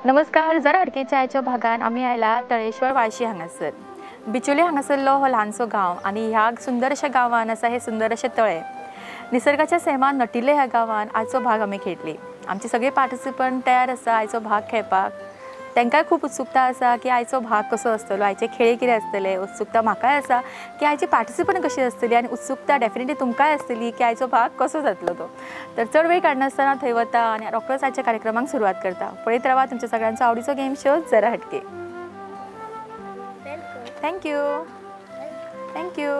नमस्कार. जरा हटकेच्या आयच्या भागान आमी आयला तळेश्वर वाळशी हांगासर. बिचोली हांगासरलो हो ल्हानसो गांव आनी ह्या सुंदर अशा गांवान आसा हे सुंदर अशें तळें. निसर्गाच्या सैमान नटिल्ले ह्या गांवान आयचो भाग आमी खेळटली. आमचे सगळे पार्टिसिपंट तयार आसा आयचो भाग खेळपाक. तांकांय खूब उत्सुकता आसा की आयचो भाग कसो आसतलो, आयचे खेळ कितें आसतले. उत्सुकता म्हाकाय आसा की आयची पार्टिसिपंट कशी आसतली आनी उत्सुकता डेफिनेटली तुमकांय आसतली की आयचो भाग कसो जातलो तो. तर चड वेळ काडनासतना थंय वता आनी रोखडोच आयच्या कार्यक्रमाक सुरवात करता. पळयत रावा तुमच्या सगळ्यांचो आवडीचो गेम शो जरा हटके. Thank you, thank you,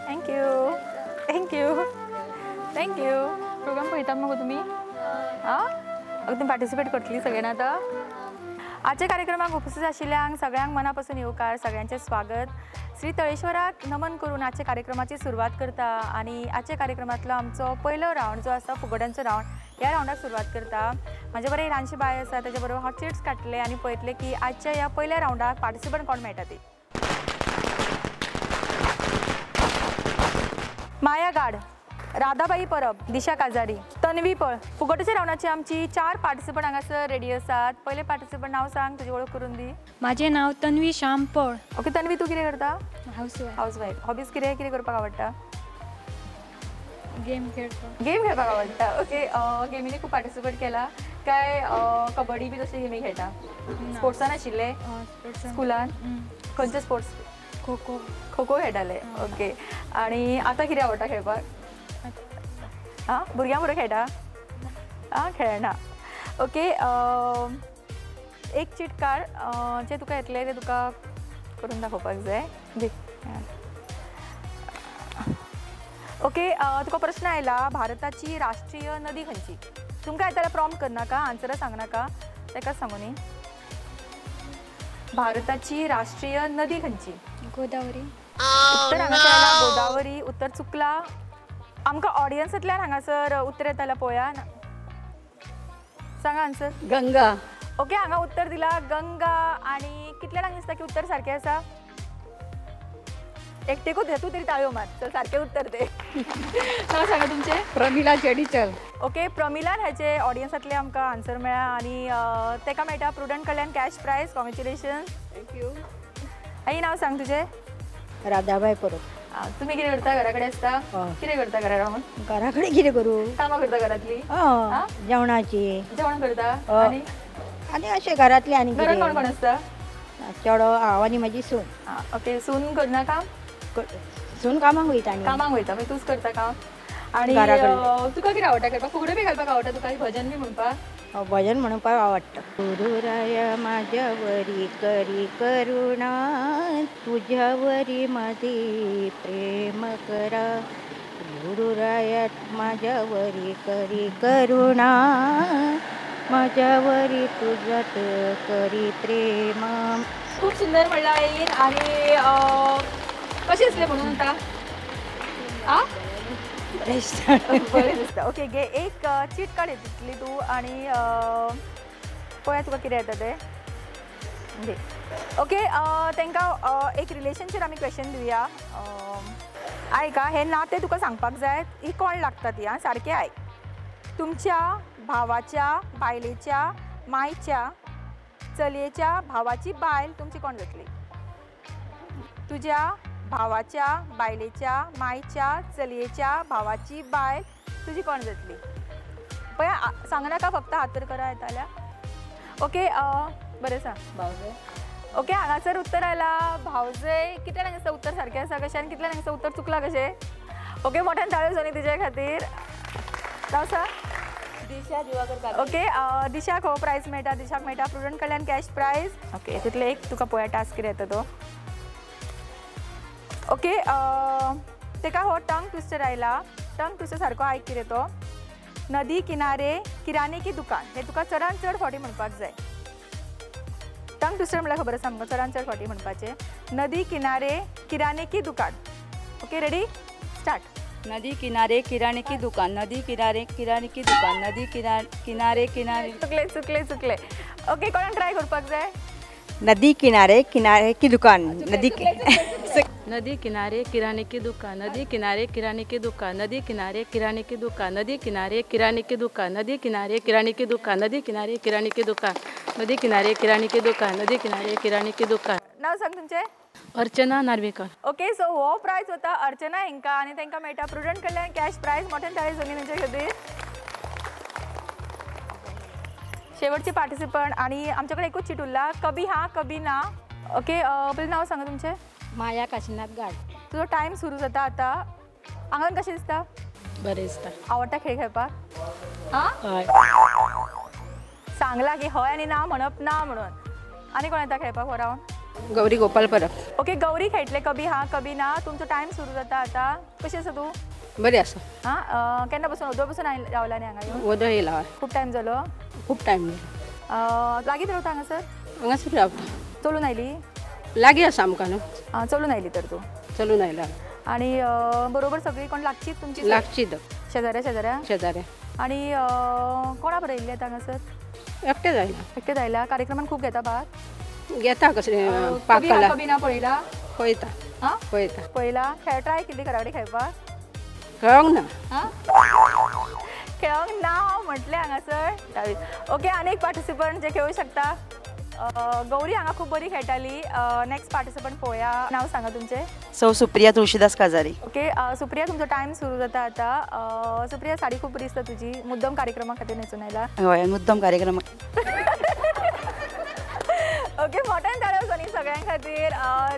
thank you, thank you, thank you. Programme पळयतात मगो तुमी? आं, तुमी पार्टिसिपेट करतली सगळ्यांना आतां? आजच्या कार्यक्रमाक उपस्थित आशिल्ल्यांक सगळ्यांक मना पासून येवकार, सगळ्यांचें स्वागत. श्री तळेश्वराक नमन करून आजच्या कार्यक्रमाची सुरवात करता आनी आजच्या कार्यक्रमांतलो आमचो पयलो रावंड जो आसा फुगड्यांचो रावंड, ह्या रावंडाक सुरवात करता. म्हाजे बरोबर ल्हानशी बाय आसा, ताच्या बरोबर हांव चिट्स काडटले आनी पळयतले की आजच्या ह्या पयल्या रावंडाक पार्टिसिपंट कोण मेळटा ती. माया गाड, राधाबाई परब, दिशा काजारी, तन्वी पळ. फुगोट्याच्या रावंडाची आमची चार पार्टिसिपंट हांगासर रेडी आसात. पयले पार्टिसिपंट नांव सांग, तुजी वळख करून दी. म्हाजें नांव तन्वी श्याम पळ. ओके तन्वी, तूं कितें करता? हावसवायफ. हावसवायफ. हॉबीज कितें कितें करपाक आवडटा? गेम खेळपाक. गेम खेळपाक आवडटा. ओके, गेमींनी खूब पार्टिसिपेट केला काय? कबड्डी बी तशे गेमी खेळटा? स्पोर्ट्सान आशिल्ले स्कुलान? खंयचे स्पोर्ट्स? खो खो. खो खो खेळटाले. ओके, आनी आतां कितें आवडटा खेळपाक? आं, भुरग्यां बरोबर खेळटा? आं, खेळना. ओके, एक चीट काड, जें तुका येतलें तें तुका करून दाखोवपाक जाय. दी. ओके, तुका प्रश्न आयला, भारताची राष्ट्रीय नदी खंयची? तुमकां येता जाल्यार प्रॉम्प्ट करनाका, आन्सरां सांगनाका, ताकाच सांगू न्ही. भारताची राष्ट्रीय नदी खंयची? गोदावरी. उत्तर हांगासर आयला गोदावरी. उत्तर चुकला. आमकां ऑडियन्सांतल्यान हांगासर उत्तर येताल्या पळोवया. सांगा आन्सर. गंगा. ओके, हांगा उत्तर दिला गंगा. आनी कितल्या जाणांक दिसता की उत्तर सारकें आसा? एकटेकूच तूं तरी ताळयो मार, चल सारकें उत्तर दे. नांव सांगा तुमचें? प्रमिला चेडीचल. ओके, प्रमिलान हेचे ऑडियन्सांतले आमकां आन्सर मेळ्ळा आनी ताका मेळटा प्रुडंट कडल्यान cash prize. Congratulation. Thank you. आई, नांव सांग तुजें? राधाबाई परब. तुमी कितें करता? घरा कडेन आसता? कितें करता घरा रावन? घरा कडेन कितें करूं? कामां करता घरांतली? जेवणाची. जेवण करता? आनी आनी अशें घरांतलें. आनी घरांत कोण कोण आसता? चेडो, हांव आनी म्हाजी सून. ओके, सून करना काम? सून कामाक वयता. कामाक वयता, मागीर तूंच करता काम. आनी तुका कितें आवडटा करपाक? फुगड्यो बी घालपाक आवडटा तुका? भजन बी म्हणपाक? भजन म्हणपाक आवडटा. गुरुराया माझ्यावरी करी करुणा, तुझ्यावरी माझी प्रेम करा. गुरुराया माझ्यावरी करी करुणा, माझ्यावरी तुझ्यात करी प्रेम. खूब सुंदर म्हणलां आईन. आनी कशें दिसलें म्हणून आतां? आं, बरें दिसता. ओके, गे एक चीट काड तितली तूं आनी पळया तुका कितें येता तें. ओके, तांकां एक रिलेशनचेर आमी क्वेश्चन दिवया. आयक, हें नातें तुका सांगपाक जाय, ही कोण लागता ती. आं, सारकें आयक. तुमच्या भावाच्या बायलेच्या मायच्या चलयेच्या भावाची बायल तुमची कोण जातली? तुज्या भावाच्या बायलेच्या मायच्या चलयेच्या भावाची बायल तुजी कोण जातली? पळय, सांगनाका, फक्त हात तर करा येताल्या. ओके, बरें सांग. भावजय. ओके, हांगासर उत्तर आयला भावजय. कितल्या जाणांक दिसता उत्तर सारकें आसा कशें आनी कितल्या जाणांक दिसता उत्तर चुकलां कशें? ओके, मोठ्यान ताळयो जावनी तिजे खातीर. नांव सांग. दिशा दिवाकर. ओके, दिशाक हो प्रायज मेळटा. दिशाक मेळटा प्रुडंट कडल्यान कॅश प्रायज. ओके, तितले एक तुका पळोवया टास्क कितें येता तो. ओके, ताका हो टंग ट्विस्टर आयला. टंग ट्विस्टर सारको आयक कितें तो. नदी किनारे किराणे की दुकान, हें तुका चडान चड फावटी म्हणपाक जाय. टंग ट्विस्टर म्हणल्यार खबर आसा आमकां, चडान चड फावटी म्हणपाचें. नदी किनारे किराणे की दुकान. Okay, ready, start. नदी किनारे किराणे की दुकान, नदी किनारे किराणे की दुकान, नदी किनारे किनारे. चुकले चुकले चुकले. ओके, कोणाक ट्राय करपाक जाय? नदी किनारे किनारे की दुकान, नदी. नदी किनारे किराने की दुकान, नदी किनारे किराने की दुकान, नदी किनारे किराने की दुकान, नदी किनारे किराने की दुकान, नदी किनारे किराने की दुकान, नदी किनारे किराने की दुकान, नदी किनारे किराने की दुकान, नदी किनारे किराने की दुकान। नाव सांग तुमचें? अर्चना नार्वेकर। ओके, सो हो प्रायज वता अर्चना हेंका आनी तांकां मेळटा प्रुडंट कडल्यान कॅश प्रायज। मोठ्यान ताळी जावनी तेंच्या खातीर। शेवटचे पार्टिसिपंट आनी आमचे कडेन एकूच चीट उरला, कभी हा कभी ना। ओके, पयलीं नाव सांगा तुमचें? माया काशीनाथ गाड। तुजो टायम सुरू जाता आतां। आंगान कशें दिसता? बरें दिसता। आवडटा खेळ खेळपाक? आं, सांगला की हय आनी ना म्हणप ना म्हणून। आनी कोण येता खेळपाक हो रावंड? गौरी गोपाल परब। ओके, गौरी खेळटले कभी हा कभी ना। तुमचो टायम सुरू जाता आतां। कशी आसा तूं? बरी आसा। हां, केन्ना पसून? वदळ पसून रावला न्ही हांगा येवन? वदळ येयला। खूब टायम जालो? खूब टायम जालो। लागींच रावता हांगासर? हांगासर रावता। चलून आयली? लागीं आसा आमकां न्हू। आं, चलून आयली तर तूं? चलून आयला। आनी बरोबर सगळीं कोण लागचीच तुमची? लागचीच। शेजाऱ्या शेजाऱ्या? शेजाऱ्या। आनी कोणा बरोबर येयल्ली आतां हांगासर? एकटेच आयला। एकटेच आयला। कार्यक्रमान खूब घेता भाग? घेता। कसले पाकला कभी ना पळयला? पळयता। आं, पळयता। पळयला। खेळ ट्राय केल्ली घरा कडेन खेळपाक? खेळोंक ना। आं, खेळोंक ना म्हटलें हांगासर। ओके, आनी एक पार्टिसिपंट जे खेळूं शकता। गौरी हांगा खूब बरी खेळटाली। नेक्स्ट पार्टिसिपंट पळोवया। नाव सांगा तुमचें? सौ सुप्रिया तुळशीदास काजारी। ओके सुप्रिया, तुमचो टायम सुरू जाता आतां। सुप्रिया, साडी खूब बरी दिसता तुजी। मुद्दम कार्यक्रमा खातीर न्हेसून आयला? हय, मुद्दम कार्यक्रम। ओके, मोठ्यान ताळयो जावनी सगळ्यां खातीर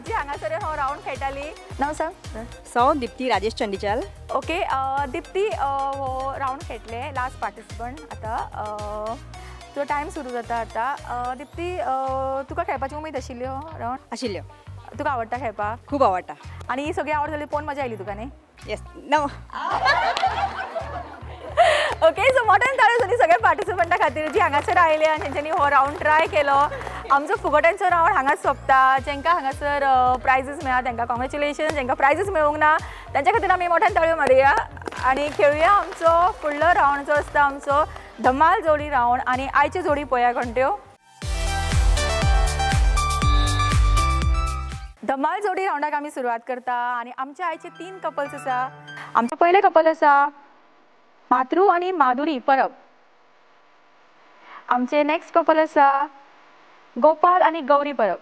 जी हांगासर हो रावंड खेळटाली। नाव सांग? सौ दीप्ती राजेश चंडीचाल। ओके दीप्ती, हो रावंड खेळटले लास्ट पार्टिसिपंट आतां। तुजो टायम सुरू जाता आतां। दीप्ती, तुका खेळपाची उमेद आशिल्ली हो रावंड? आशिल्ल्यो। तुका आवडटा खेळपाक? खूब आवडटा। आनी ही सगळी आवड जाली पळोवन मजा आयली तुका न्ही? येस नो। ओके, सो मोठ्यान ताळयो जावनी सगळ्या पार्टिसिपंटा खातीर जी हांगासर आयले आनी तेंच्यांनी हो रावंड ट्राय केलो। आमचो फुगोट्यांचो रावंड हांगाच सोंपता। जांकां हांगासर प्रायजीस मेळ्ळा तांकां कॉंग्रेच्युलेशन, जांकां प्रायजीस मेळूंक ना तांच्या खातीर आमी मोठ्यान ताळयो मारुया आनी खेळुया आमचो फुडलो रावंड जो आसता आमचो धमाल जोडी रावंड। आनी आयच्यो जोडी पळया कोण त्यो। धमाल जोडी रावंडाक आमी सुरवात करता आनी आमच्या आयचे 3 कपल्स आसा। आमचें पयलें कपल आसा मातृ आनी माधुरी परब। आमचें नेक्स्ट कपल आसा गोपाल आनी गौरी परब।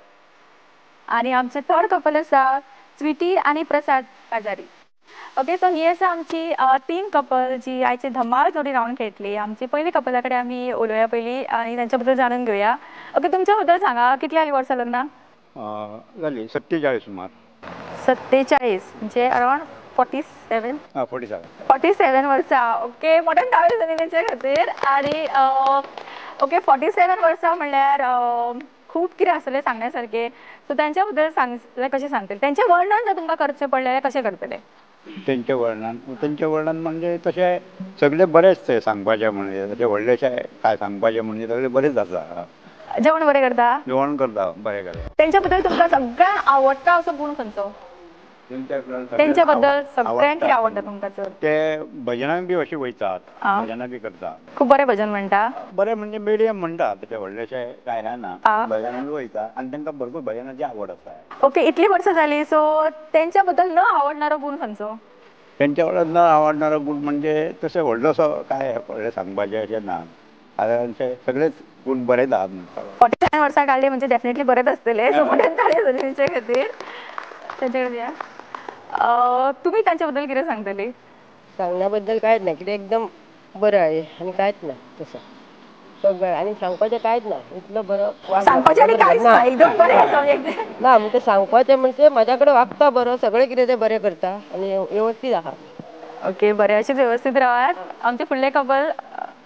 आनी आमचें थर्ड कपल आसा स्वीटी आनी प्रसाद काजारी। ओके, सो ही आसा आमची 3 कपल जी आयचे धमाल जोडी रावंड खेळटली। आमची पयली कपला कडेन आमी उलोवया पयलीं आनी तांच्या बद्दल जाणून घेवया। ओके, तुमच्या बद्दल सांगा, कितली जाली वर्सां लग्नाक? जाली 47 सुमार। 47 म्हणजे अरावंड 47? 47। 47 वर्सां। ओके, मोठ्यान ताळयो जाली तेंच्या खातीर। आनी ओके, 47 वर्सां म्हणल्यार खूब कितें आसतलें सांगण्या सारकें। सो तांच्या बद्दल सांगल्यार कशें सांगतलें? तेंचें वर्णन जर तुमकां करचें पडलें जाल्यार कशें करतलें? तेंचें वर्णन, तेंचें वर्णन म्हणजे तशें सगळें बरेंच तें सांगपाचें म्हणजे तशें व्हडलेशें काय सांगपाचें म्हणजे सगळें बरेंच आसा। जेवण बरें करता? जेवण करता, बरें करता। तेंच्या बद्दल तुमकां सगळ्यांत आवडटा असो गूण खंयचो? तेंच्या बद्दल सगळ्यांक कितें आवडटा तुमकां चड? ते भजनाक बी अशें वयतात, भजनां बी करता। खूब बरें भजन म्हणटा? बरें म्हणजे मिडियम म्हणटा, तशें व्हडलेशें कांय ना, भजनाक बी वयता आनी तांकां भरपूर भजनाची आवड आसा। ओके, इतली वर्सां जाली, सो तेंच्या बद्दल न आवडणारो गूण खंयचो? तेंच्या बद्दल न आवडणारो गूण म्हणजे तशें व्हडलोसो काय व्हडलें सांगपाचें अशें ना, कारण सगळेच गूण बरेच आहात म्हणटा। 47 वर्सां काडली म्हणजे डेफिनेटली बरेच आसतले। सो मोठ्यान ताळयो जाली तेंच्या खातीर। तेंचे कडेन या। तुमी तांच्या बद्दल कितें सांगतली? सांगण्या बद्दल कांयच ना, कितें एकदम बरें आहे आनी कांयच ना तसं सगळें, आनी सांगपाचें कांयच ना, इतलो बरो सांगपाचें आनी कांयच ना, एकदम बरें आसा। ना म्हणजे सांगपाचें म्हणजे म्हाज्या कडेन वागता बरो, सगळें कितें तें बरें करता आनी वेवस्थीत आहा। ओके, बरें, अशेंच वेवस्थीत रावात। आमचें फुडलें कपल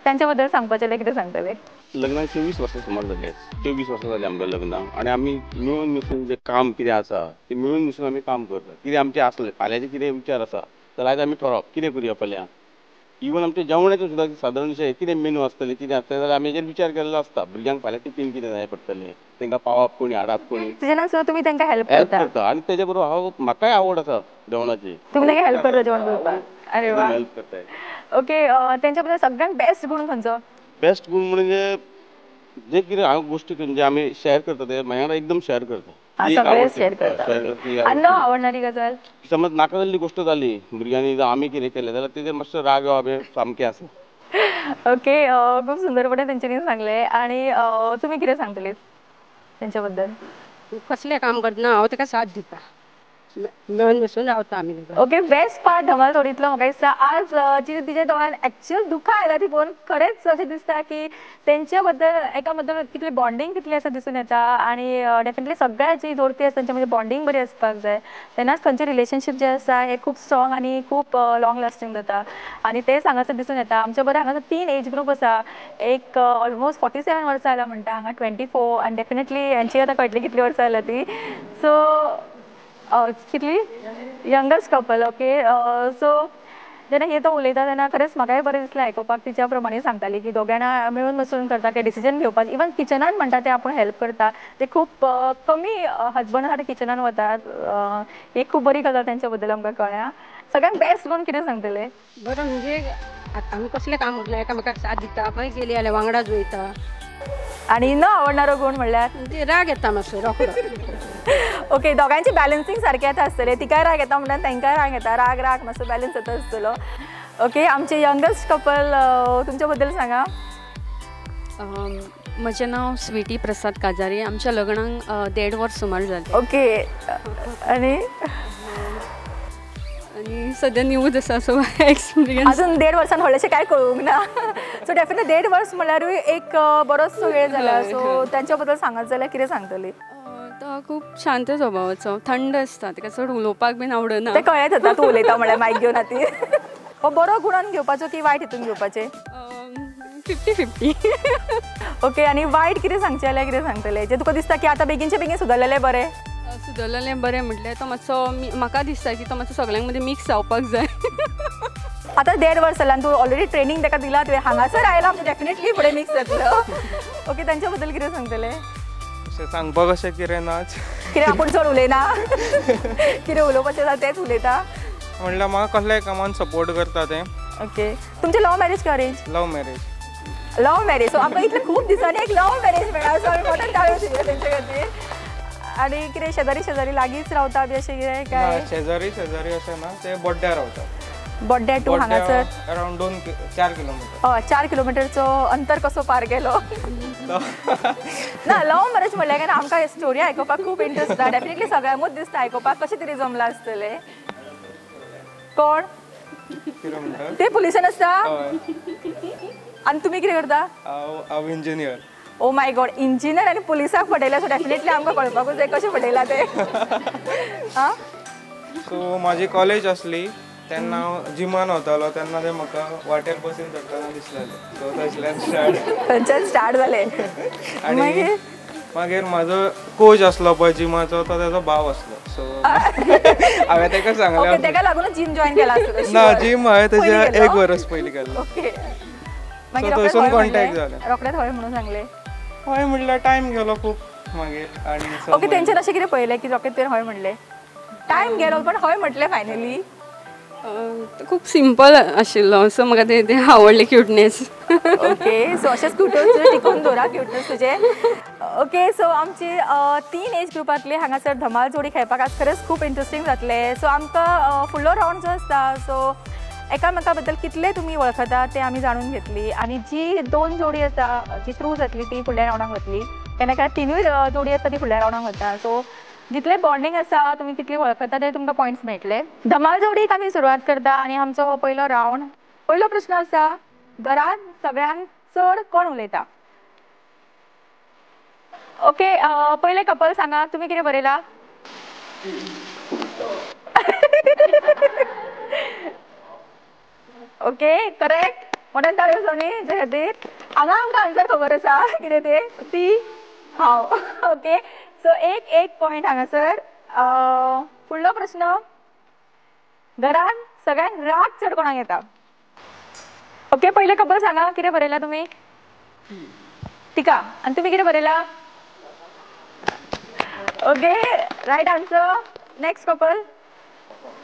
तांच्या बद्दल सांगपाचें जाल्यार कितें सांगतले? लग्नाक 24 वर्सां सुमार जाली, 24 वर्सां जाली आमकां लग्नाक। आनी आमी मेळून मिसळून जें काम कितें आसा तें मेळून मिसळून आमी काम करतात। कितें आमचें आसलें फाल्यांचें कितें विचार आसा जाल्यार आयज आमी ठरोवप कितें करुया फाल्यां। इवन आमच्या जेवणाचें सुद्दां सादारणशें कितें मेनू आसतलें कितें आसतलें जाल्यार आमी हेजेर विचार केल्लो आसता। भुरग्यांक फाल्यां टिफीन कितें जाय पडटलें, तांकां पावप कोणी हाडप कोणी, तुजें तुमी तांकां हेल्प करता। आनी तेजे बरोबर हांव म्हाकाय आवड आसा जेवणाची। तुमी तांकां हेल्प करता जेवण करपाक? अरे वा, हेल्प करता। ओके, तेंच्या बद्दल सगळ्यांत बेस्ट गूण खंयचो? बेस्ट गूण म्हणजे जे कितें हांव गोश्टी म्हणजे आमी शेअर करता ते म्हाज्या वांगडा एकदम शेअर करता। सगळें शेअर करता. आनी न आवडणारी गजाल? समज नाका जाल्ली गोश्ट जाली भुरग्यांनी जावं आमी कितें केलें जाल्यार तेजेर मातसो राग येवप हें सामकें आसा. ओके, खूब सुंदरपणे तेंच्यांनी सांगलें. आनी तुमी कितें सांगतली तेंच्या बद्दल? कसलें काम करतना हांव ताका साथ दिता, मेळून मिसळून रावता आमी. ओके, बेस्ट पार्ट धमाल जोडींतलो म्हाका दिसता आज जी तिच्या दोळ्यान एक्चुअल दुखां आयला ती पळोवन खरेंच अशें दिसता की तेंच्या बद्दल एका बद्दल कितली बॉन्डींग कितली आसा दिसून येता. आनी डेफिनेटली सगळ्या जी जोडपी आसा तेंच्या मदीं बॉन्डींग बरी आसपाक जाय, तेन्नाच खंयचें रिलेशनशीप जें आसा हें खूब स्ट्रॉंग आनी खूब लॉंग लास्टींग जाता. आनी तेंच हांगासर दिसून येता. आमच्या बरोबर हांगासर 3 एज ग्रूप आसा. एक ऑलमोस्ट 47 वर्सां आयला म्हणटा, हांगा 24, आनी डेफिनेटली हेंची आतां कळटली कितली वर्सां आयला ती. सो कितली यंगस्ट कपल. ओके, सो जेन्ना हे तो उलयता तेन्ना खरेंच म्हाकाय बरें दिसलें आयकुपाक. तिच्या प्रमाणे सांगताली की दोग जाणां मेळून मिसळून करता ते डिसिजन घेवपाक. इवन किचनान म्हणटा ते आपूण हेल्प करता, ते खूब कमी हजबंड आसा ते किचनान वतात. एक खूब बरी गजाल तेंच्या बद्दल आमकां कळ्ळ्या. सगळ्यांत बेस्ट गुण कितें सांगतले? बरें म्हणजे आमी कसलें काम करना एकामेकाक साथ दिता, खंय गेली जाल्यार वांगडाच वयता. आनी न आवडणारो गुण म्हणल्यार? म्हणजे राग येता मातसो रोखडो. ओके, दोगांयची बॅलन्सींग सारकें येता आसतलें. तिकाय राग येता म्हणटा, तांकांय राग येता, राग राग मातसो बॅलन्स जाता आसतलो. ओके, आमचे यंगस्ट कपल तुमच्या बद्दल सांगा. म्हजें नांव स्वीटी प्रसाद काजारी. आमच्या लग्नाक 1.5 वर्स सुमार जालें. ओके, आनी आनी सद्या न्यूज आसा, सो एक्सपिरियन्स अजून 1.5 वर्सान व्हडलेशें कांय कळूंक ना. सो डेफिनेटली 1.5 वर्स म्हणल्यारूय एक बरोचसो वेळ जाला. सो तांच्या बद्दल सांगत जाल्यार कितें सांगतली? तो खूब शांत स्वभावाचो, थंड आसता, ताका चड उलोवपाक बीन आवडना. तें कळ्ळेंच आतां तूं उलयता म्हणल्यार मायक घेवन हातीर. हो बरो गुणान घेवपाचो की वायट हितून घेवपाचें? 50-50. ओके, आनी वायट कितें सांगचें जाल्यार कितें सांगतलें जें तुका दिसता की आतां बेगीनचे बेगीन सुदारलेलें बरें? सुदारलेलें बरें म्हटल्यार तो मातसो म्हाका दिसता की तो मातसो सगळ्यां मदीं मिक्स जावपाक जाय. आतां 1.5 वर्स जालां आनी तूं ऑलरेडी ट्रेनींग ताका दिला, तुवें हांगासर आयला म्हणजे डेफिनेटली फुडें मिक्स जातलो. ओके, तांच्या बद्दल कितें सांगतलें? सांगपाक अशें कितें नाच, कितें आपूण चड उलयना, कितें उलोवपाचें आसा तेंच उलयता. म्हणल्यार म्हाका कसल्याय कामान सपोर्ट करता तें. ओके, तुमचें लव मॅरेज की arrange? Love marriage. Love marriage. So आमकां इतले खूब दिसांनी एक लव मॅरेज मेळ्ळा, सो आमी मोठ्यान टाळयो दिवया तेंचे खातीर. आनी कितें शेजारी शेजारी लागींच रावता बी अशें कितें काय? शेजारी शेजारी अशें ना, ते बोड्ड्यार रावता. बोड्ड्या टू हांगासर अरावंड 2-4 किलोमिटर. हय, 4 किलोमिटरचो अंतर कसो पार केलो? ना, लव मॅरेज म्हणल्यार काय आमकां स्टोरी आयकुपाक खूब इंट्रस्ट आसा. डेफिनेटली सगळ्यांकूच दिसता आयकुपाक कशें तरी जमलां आसतलें. कोण ते पुलिसान आसता? आनी तुमी कितें करता? हांव engineer. Oh my God, engineer आनी पुलिसाक फटयला. सो डेफिनेटली आमकां कळपाकूच जाय कशें फटयला तें. आं, सो म्हाजी कॉलेज आसली तेन्ना हांव जिमान वतालो, तेन्ना ते म्हाका वाटेर बसीन चडटना दिसलेले. सो थंयसल्यान स्टार्ट, थंयच्यान स्टार्ट जालें. आनी मागीर म्हाजो कोच आसलो पळय जिमाचो, तो तेजो भाव आसलो. सो हांवें ताका सांगलें, ताका लागून जिम जॉयन केला? ना, जिम हांवें तेज्या 1 वर्स पयलीं केल्लो. ओके, थंयसून कॉन्टेक्ट जालें. रोखडेंच हय म्हणून सांगलें? हय म्हणल्यार टायम गेलो खूब मागीर. आनी ओके, तेंच्यान अशें कितें पळयलें की रोखडें तुवें हय म्हणलें? टायम गेलो पण हय म्हटलें फायनली. खूब सिंपल आशिल्लो, सो म्हाका तें आवडलें, क्युटनेस. ओके, सो अशेंच क्युटनेस टिकून दवरा, क्युटनेस तुजें. ओके, सो आमची 3 एज ग्रुपांतली हांगासर धमाल जोडी खेळपाक आज खरेंच खूब इंट्रस्टींग जातलें. सो आमकां फुडलो रावंड जो आसता, सो एकामेका बद्दल कितले तुमी वळखता ते आमी जाणून घेतली. आनी जी 2 जोडी आसा जी थ्रू जातली ती फुडल्या रावंडाक वतली. केन्ना केन्ना 3ूय जोडी आसता ती फुडल्या रावंडाक वता. सो जितले बॉन्डिंग आसा तुमी कितली वळखता ते तुमकां पॉयंट्स मेळटले. धमाल जोडीक आमी सुरवात करता आनी आमचो हो पयलो रावंड. पयलो प्रश्न आसा, घरांत सगळ्यांत चड कोण उलयता? ओके, पयले कपल सांगा तुमी कितें बरयला? Okay, correct. मोठ्यान टाळयो सोनी हेच्या खातीर. हांगा आमकां आन्सर खबर आसा कितें तें, ती हांव. ओके, सो 1-1 पॉयंट हांगासर. फुडलो प्रश्न, घरांत सगळ्यांत राग चड कोणाक येता? ओके, पयलें कपल सांगा कितें बरयलां तुमी? टिका. आनी तुमी कितें बरयलां? Okay, right answer. Next couple,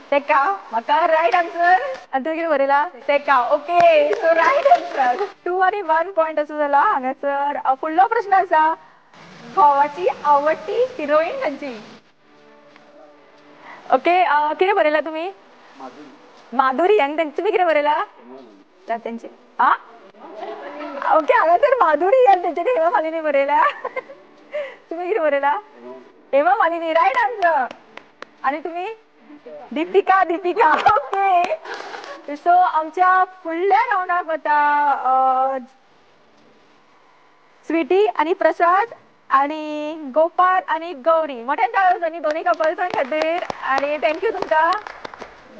तेका. म्हाका रायट आन्सर. आनी तुवें कितें बरयलां? तेका. Okay, so right answer. 2 आनी 1 पॉयंट असो जाला हांगासर. फुडलो प्रश्न आसा, घोवाची आवडटी हिरोईन खंयची? ओके, कितें बरयला तुमी? माधुरी. आनी तुमी कितें बरयला तेंची? आ ओके, हांगा तर माधुरी आनी तेंच्यानी हेमा मालिनी बरयला. तुमी कितें बरयला? Hema Malini, right answer. आनी तुमी? दीपिका. दीपिका, ओके. सो आमच्या फुडल्या रावंडाक वता स्वीटी आनी प्रसाद आनी गोपाल आनी गौरी. मोठ्यान टाळयो आनी दोनूय कपल्सां खातीर आनी thank you तुमकां.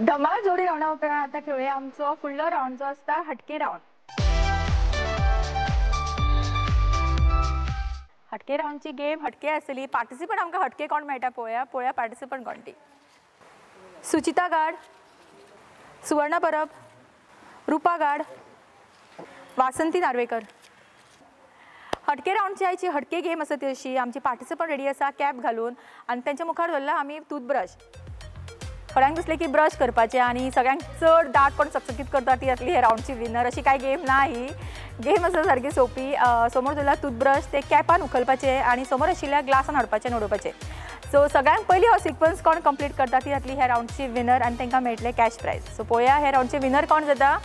धमाल जोडी रावंडा उपरांत आतां खेळुया आमचो फुडलो रावंड जो आसता हटके रावंड. हटके रावंडची गेम हटके आसली. पार्टिसिपंट आमकां हटके कोण मेळटा पळोवया. पळोवया पार्टिसिपंट कोण ती. सुचिता गाड, सुवर्णा परब, रुपा गाड, वासंती नार्वेकर. हटके रावंडची आयची हटके गेम आसा ती अशी. आमची पार्टिसिपंट रेडी आसा कॅप घालून आनी तेंच्या मुखार दवरला आमी टूथब्रश. थोड्यांक दिसलें की ब्रश करपाचें आनी सगळ्यांक चड दाट कोण चकचकीत करता ती जातली हे रावंडची विनर. अशी कांय गेम ना. ही गेम आसा सारकी सोंपी. समोर दवरला टूथब्रश, ते कॅपान उखलपाचें आनी समोर आशिल्ल्या ग्लासान हाडपाचें आनी उडोवपाचें. सो सगळ्यांक पयलीं हो सिक्वन्स कोण कंप्लीट करता ती जातली ह्या रावंडची विनर आनी तांकां मेळटलें कॅश प्रायज. सो पळोवया ह्या रावंडचे विनर कोण जाता.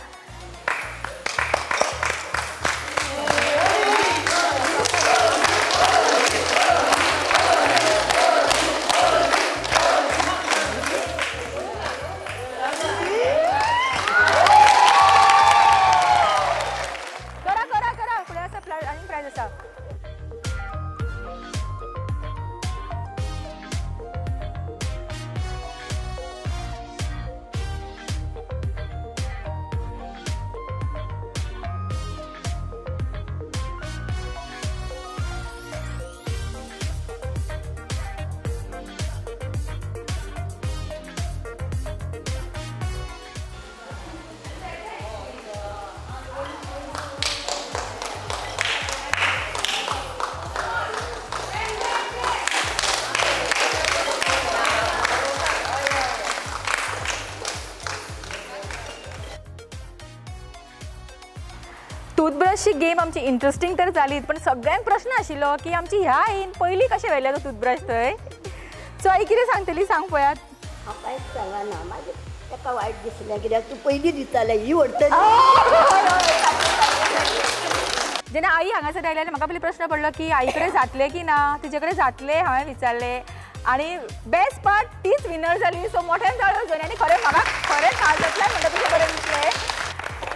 टूथब्रशची गेम आमची इंट्रस्टींग तर जाली, पण सगळ्यांक प्रश्न आशिल्लो की आमची ह्या आईन पयलीं कशें व्हेलें तो टूथब्रश थंय. सो आई कितें सांगतली सांग पळयात. हांव कांयच सांगना, मागीर ताका वायट दिसलें कित्याक तूं पयलीं दितालें ही व्हरतली. जेन्ना आई हांगासर आयली म्हाका पयलीं प्रश्न पडलो की आई कडेन जातलें की ना, तिचे कडेन जातलें हांवें विचारलें आनी बेस्ट पार्ट तीच विनर जाली. सो मोठ्यान टाळयो जाली आनी खरें म्हाका खरें काळ जातलें म्हणटा तशें बरें दिसलें.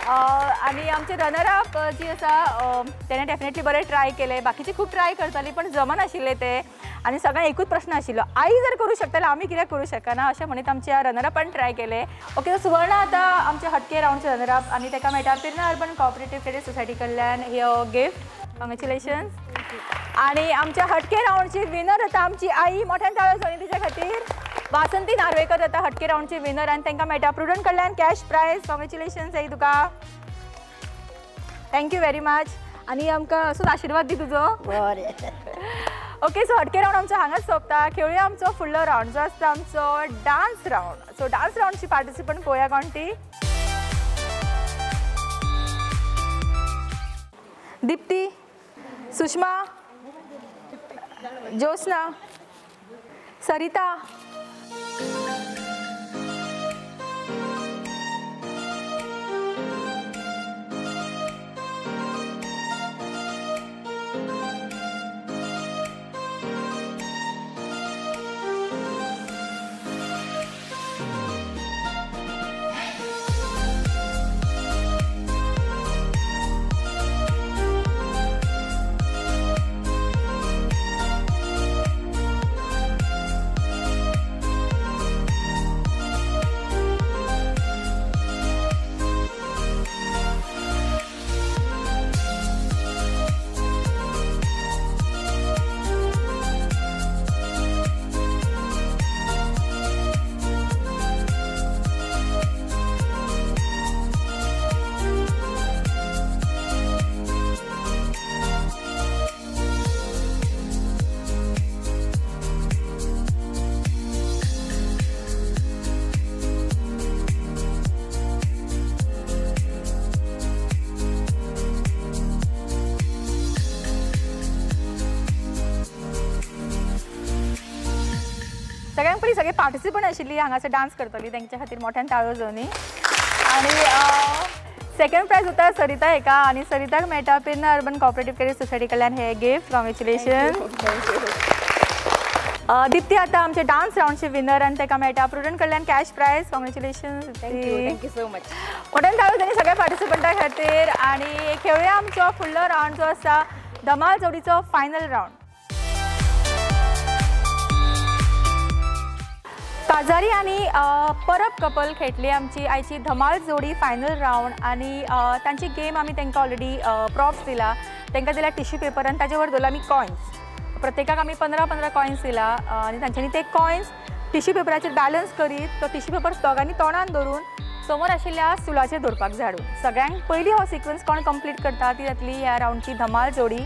आनी आमचे रनर अप जी आसा तेणें डेफिनेटली बरें ट्राय केलें. बाकीची खूब ट्राय करताली पण जमनाशिल्लें तें आनी सगळ्यांक एकूच प्रश्न आशिल्लो, आई जर करूं शकता जाल्यार आमी कित्याक करूं शकना अशें म्हणीत आमच्या रनर अपान ट्राय केलें. ओके, सो सुवर्णा आतां आमच्या हटके रावंडचे रनर अप आनी ताका मेळटा Pirna urban cooperative credit society कडल्यान हे गिफ्ट. कॉंग्रेच्युलेशन्स. आनी आमच्या हटके रावंडची विनर जाता आमची आई. मोठ्यान टाळयो जाली तिच्या खातीर. वासंती नार्वेकर जाता हटके रावंडची विनर आनी तांकां मेळटा प्रुडंट कडल्यान कॅश प्रायज. कॉंग्रेच्युलेशन्स आई तुका, thank you very much. आनी आमकां असोच आशिर्वाद दी तुजो. बरें. ओके, सो हटके रावंड आमचो हांगाच सोंपता. खेळुया आमचो फुडलो रावंड जो आसता आमचो डान्स रावंड. सो डान्स रावंडची पार्टिसिपंट पळोवया कोण ती. दीप्ती, सुषमा, ज्योत्स्ना, सरिता. सगळ्यांक पयलीं सगळे पार्टिसिपंट आशिल्ली हांगासर डान्स करतली तेंच्या खातीर मोठ्यान ताळयो जावनी. आनी सेकंड प्रायज होता सरिता हेका आनी सरिताक मेळटा Perna urban cooperative credit society कडल्यान हे गिफ्ट. कॉंग्रेच्युलेशन. दीप्ती आता आमचे डान्स रावंडचे विनर आनी ताका मेळटा प्रुडंट कडल्यान cash prize. Congratulation. Thank you so much. मोठ्यान ताळयो जावनी सगळ्या पार्टिसिपंटा खातीर. आनी खेळुया आमचो फुडलो रावंड जो आसा धमाल जोडीचो फायनल रावंड. काजारी आनी परब कपल खेळटली आमची आयची धमाल जोडी फायनल रावंड. आनी तांची गेम आमी तांकां ऑलरेडी प्रॉप्स दिला, तांकां दिला टिश्यू पेपर आनी ताजे वर दवरला आमी कॉयन्स. प्रत्येकाक आमी 15-15 कॉयन्स दिला आनी तांच्यांनी ते कॉयन्स टिश्यू पेपराचेर बॅलन्स करीत तो टिश्यू पेपर दोगांनी तोंडान धरून समोर आशिल्ल्या स्टुलाचेर दवरपाक जाय हाडून. सगळ्यांक पयलीं हो सिक्वन्स कोण कंप्लीट करता ती जातली ह्या रावंडची धमाल जोडी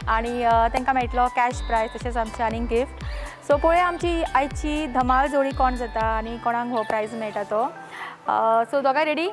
आनी तांकां मेळटलो कॅश प्रायज तशेंच आमचें आनीक गिफ्ट. सो पळोवया आमची आयची धमाल जोडी कोण जाता आनी कोणाक हो प्रायज मेळटा तो. सो दोगांय रेडी?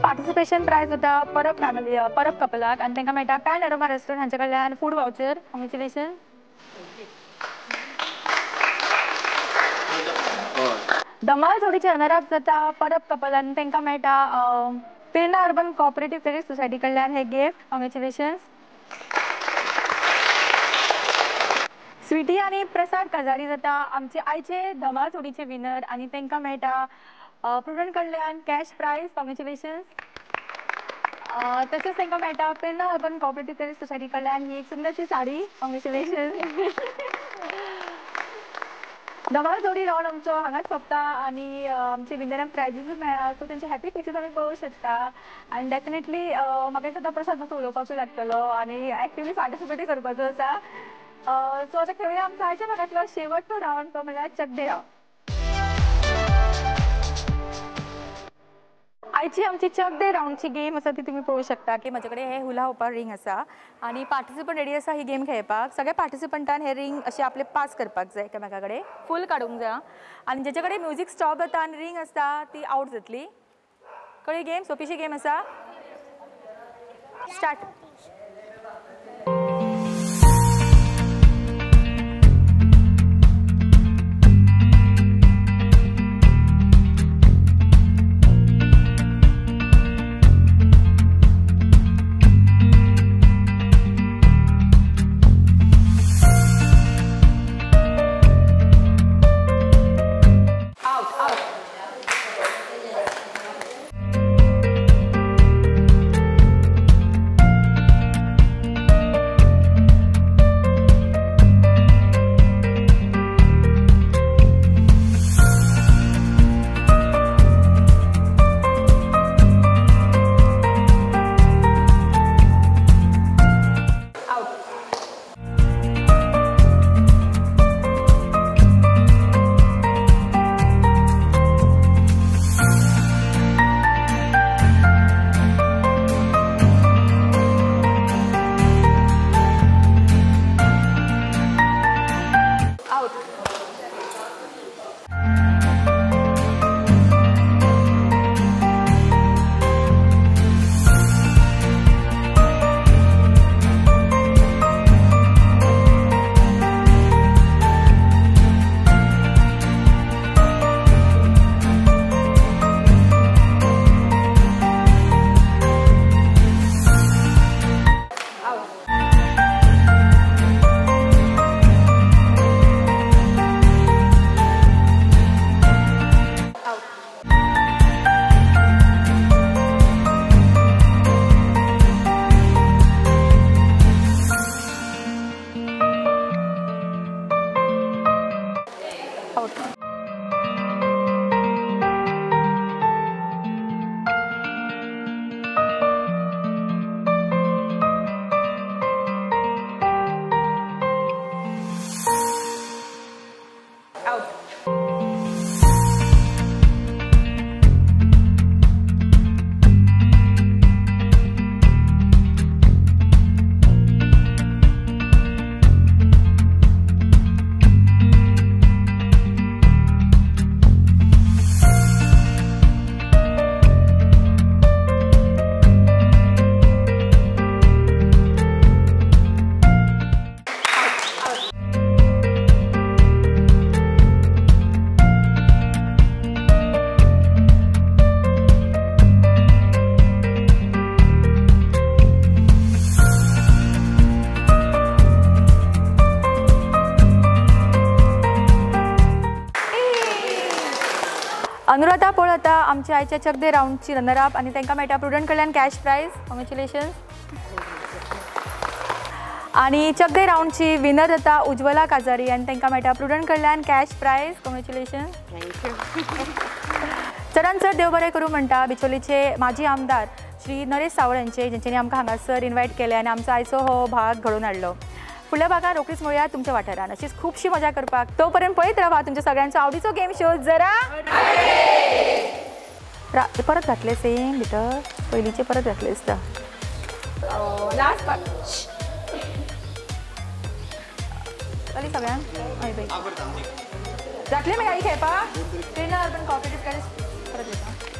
पार्टिसिपेशन प्रायज होता परब फॅमिली परब कपलाक आनी तांकां मेळटा पॅन अरोमा रेस्टॉरंट हांचे कडल्यान फूड वावचर. कॉंग्रेच्युलेशन. धमाल जोडीचे रनर अप जाता परब कपल आनी तांकां मेळटा Perna urban cooperative credit society कडल्यान हे गिफ्ट. कॉंग्रेच्युलेशन. स्वीटी आनी प्रसाद काजारी जाता आमचे आयचे धमाल जोडीचे विनर आनी तांकां मेळटा प्रुडंट कडल्यान कॅश प्रायज. कॉंग्रेच्युलेशन्स. तशेंच तांकां मेळटा Perna urban cooperative credit society कडल्यान ही एक सुंदरशी साडी. कॉंग्रेच्युलेशन. धमाल जोडी रावंड आमचो हांगाच सोंपता आनी आमचे विनरांक प्रायजीसूय मेळ्ळा. सो तेंचे हॅपी फेसीस आमी पळोवंक शकता आनी डेफिनेटली म्हाका दिसता प्रसाद मातसो उलोवपाकूय लागतलो आनी एक्टिवली पार्टिसिपेटूय करपाचो आसा. सो आतां खेळुया आमचो आयच्या भागांतलो शेवटचो रावंड तो म्हणल्यार चकदे रावंड. आयची आमची चक दे रावंडची गेम आसा ती तुमी पळोवंक शकता की म्हजे कडेन हे हुला होपार रिंग आसा आनी पार्टिसिपंट रेडी आसा ही गेम खेळपाक. सगळ्या पार्टिसिपंटान हे रिंग अशें आपले पास करपाक जाय एकामेका कडेन फूल काडूंक जाय आनी जेचे कडेन म्युजीक स्टॉप जाता आनी रिंग आसता ती आवट जातली. कळ्ळी गेम? सोंपीशी गेम आसा. स्टार्ट. अनुराधा पळ आता आमच्या आयच्या चकदे रावंडची रनर अप आनी तांकां मेळटा प्रुडंट कडल्यान कॅश प्रायज. कॉंग्रेच्युलेशन्स. आनी चकदे रावंडची विनर जाता उज्वला काजारी आनी तांकां मेळटा प्रुडंट कडल्यान cash prize. Congratulations. Thank you. चडान चड देव बरें करूं म्हणटा बिचोलीचे माजी आमदार श्री नरेश सावळ यांचे, जेंच्यांनी आमकां हांगासर इन्वायट केले आनी आमचो आयचो हो भाग घडोवन हाडलो. फुडल्या भागान रोखडीच मेळुया तुमच्या वाठारान अशीच खुबशी मजा करपाक. तो पर्यंत पळयत रावा तुमच्या सगळ्यांचो आवडीचो गेम शो जरा परत घातले सेम भितर पयलींचे परत घातले दिसता. लास्ट जाली सगळ्यांक हय बाय जातले मागीर आई खेळपाक. प्रेरणा अर्बन कॉपरेटीव कॉलेज परत येता.